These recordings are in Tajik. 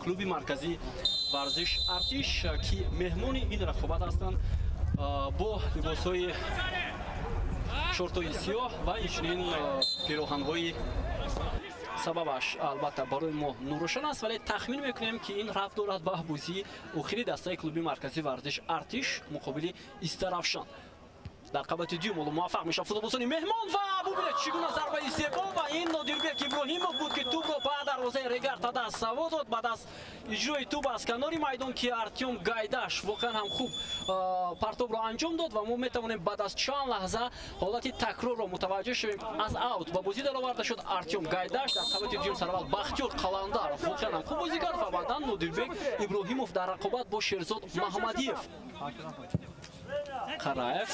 Клуби марказии варзиш Артиш, ки меҳмони ин рақобат ҳастанд, бо либосҳои шортҳои сиёҳ ва инчунин пироҳанҳои сабабаш албатта барои мо норӯшан аст, вале тахмин мекунем, ки ин рабт дорад ба бозии охири дастаи клуби марказии варзиш Артиш муқобили Истаравшан. Дар қабати дуюм ҳоло муваффақ мешавад футболбозони меҳмон ва бубинед, чӣ гуна зарбаи зебо, ва ин Нодирбек Иброҳимов буд, ки тӯбро ба дарвозаи Регар Тадас саво дод. Баъд аз иҷрои тӯб аз канори майдон, ки Артём Гайдаш воқеан ҳам хуб партобро анҷом дод, ва мо метавонем баъд аз чанд лаҳза ҳолати такрорро мутаваҷҷӯҳ шавем. Аз аут ба бозӣ дароварда шуд Артём Гайдаш. Дар қабати дуюм сараввал Бахтиёр Қаландаров воқеан ҳам хуб бозӣ кард ва баъдан Нодирбек Иброҳимов дар рақобат бо Шерзод Маҳмадиев. Қараев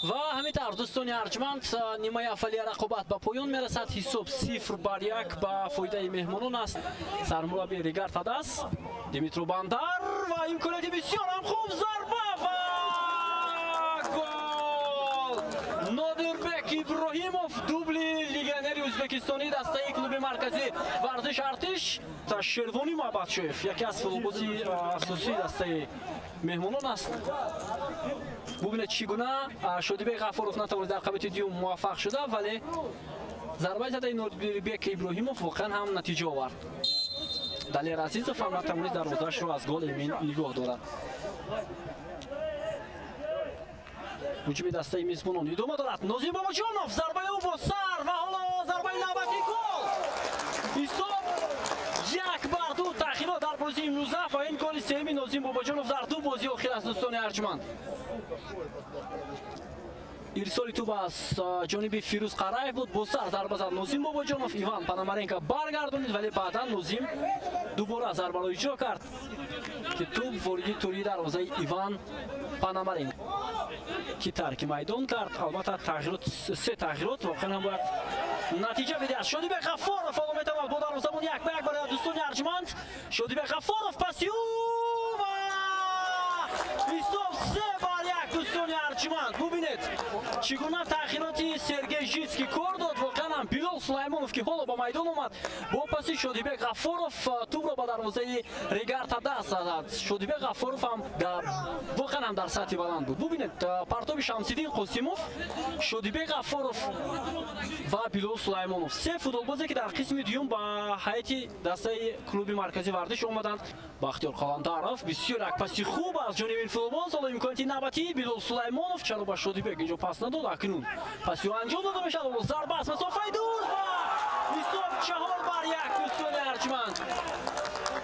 ва ҳамин тавр, дӯстони арҷманд, нимаи аввалия рақобат ба поён мерасад. Ҳисоб 0-1 ба фоидаи меҳмонон аст. Сармурабби Регар Тадас, Димитро Бандар ва имконияти бисёр ҳам хуб, зарба ва гол! Нодирбек Иброҳимов, дубли легионери ӯзбекистонӣ дастаи клуби марказии варзиш Артиш. Шервонӣ Муҳаббатшоев яке аз футболбози асосии дастаи меҳмонон аст. Бубинед, чӣ гуна Шодибек Ғаффоров натавонист дар қабати дуюм муваффақ шуда, вале зарбаи задаи Нодирбек Иброҳимов воқеан ҳам натиҷа овард. Далер Азизов ҳам натавонист дарвозаашро аз гол эмин нигоҳ дорад. Ҳуҷуми дастаи мизбонон идома дорад. Нозим Бобоҷонов, зарбаи ӯ бо сар ва ҳоло зарбаи навбатӣ, гол! Ҳисоб 1-2. Таъхирот дар бозии имрӯза ва ин голи сеюми Нозим Бобоҷонов дар ду бозии охир аст, дӯстони арҷманд. Ирсоли тӯб аз ҷониби Фирӯз Қараев буд. Бо сар зарба зад Нозим Бобоҷонов. Иван Пономаренко баргардонид, вале баъдан Нозим дубора зарбаро иҷро кард, ки тӯб вориди тӯри дарвозаи Иван Пономаренко, ки тарки майдон кард. Албатта тағйирот, се тағйирот воқеан ҳам бояд натиҷа бидиҳад. Шодибек Ғаффоров ҳоло метавонад бо дарвозабон 1-1 барояд, дӯстони арҷманд. Шодибек Ғаффоров, паси ӯ ва ҳисоб 3-1, дӯстони арҷманд. Бубинед, чӣ гуна таъхироти Сергей Житский кор дод. Воқеан ҳам Билол Сулаймонов, ки ҳоло ба майдон омад, бо паси Шодибек Ғаффоров тӯбро ба дарвозаи Регар Тадас зад. Шодибек Ғаффоров ҳам воқеан ҳам дар сатҳи баланд буд. Бубинед, партоби Шамсиддин Қосимов, Шодибек Ғаффоров ва Билол Сулаймонов, се футболбозе, ки дар қисми дуюм ба ҳайати дастаи клуби марказии варзиш омаданд. Бахтиёр Қаландаров, бисёр як паси хуб аз ҷониби ин футболбоз. Ҳоло имконияти навбатии Билол Сулаймонов, чаро ба Шодибек инҷо пас надод? Акнун паси ӯ анҷом дода мешавад. Ҳоло зарба аз масофаи дур ва ҳисоб 4-1, дӯстони арҷманд.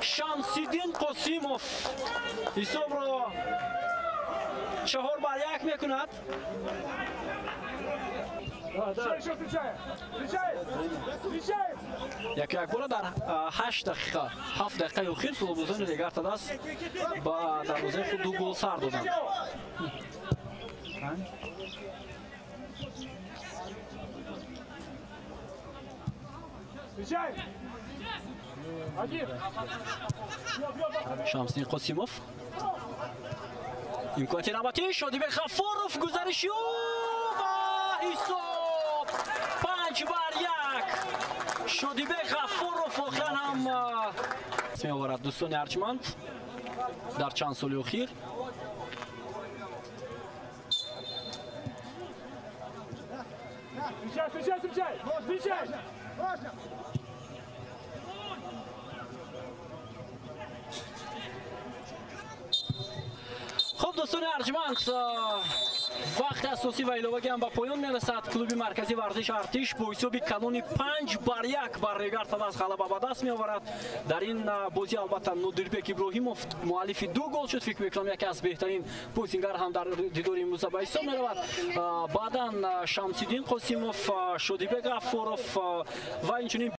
Шамсиддин Қосимов ҳисобро 4-1 мекунад. Яке якбора дар 8 дақиқа, 7 дақиқаи охир футболбозони Регар Тадас ба дарвозаи худ ду гол сар доданд. Шамсиддин Қосимов, имконияти навбатӣ, Шодибек Ғаффоров, гузариши ӯ ва ҳисоб 5-1. Шодибек Ғаффоров воқеан ҳам меоварад, дӯстони арҷманд, дар чанд соли охир. Хуб, дӯстони арҷманд, вақти асосӣ ва иловагӣ ҳам ба поён мерасад. Клуби марказии варзиш Артиш бо ҳисоби калони 5-1 бар Регар Тадас ғалаба ба даст меоварад. Дар ин бозӣ албатта Нодирбек Иброҳимов муаллифи ду гол шуд. Фикр мекунам, яке аз беҳтарин бозингар ҳам дар дидори имрӯза ба ҳисоб меравад. Баъдан Шамсиддин Қосимов, Шодибек Ғаффоров ва инчунин